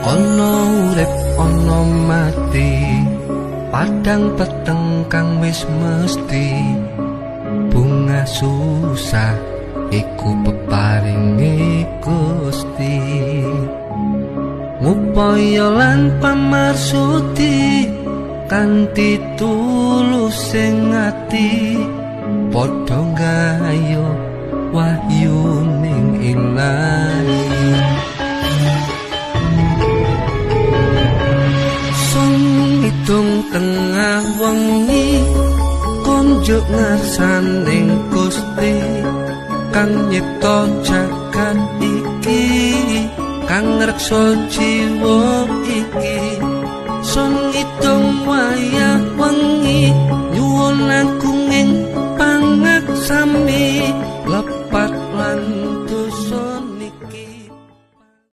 Ana urip ana mati, padang peteng kang wis mesti. Bunga susah iku peparinge Gusti. Ngupaya lan pamarsudi kanthi tulus sing ati, padha gayo wahyuning ilahi. Sun ngitung tengah wengi konjuk ngarsaning Gusti kang nyipta jagat iki, kang ngreksa jiwa iki. Sun ngitung wayah wengi nyuwun agunging pangaksami.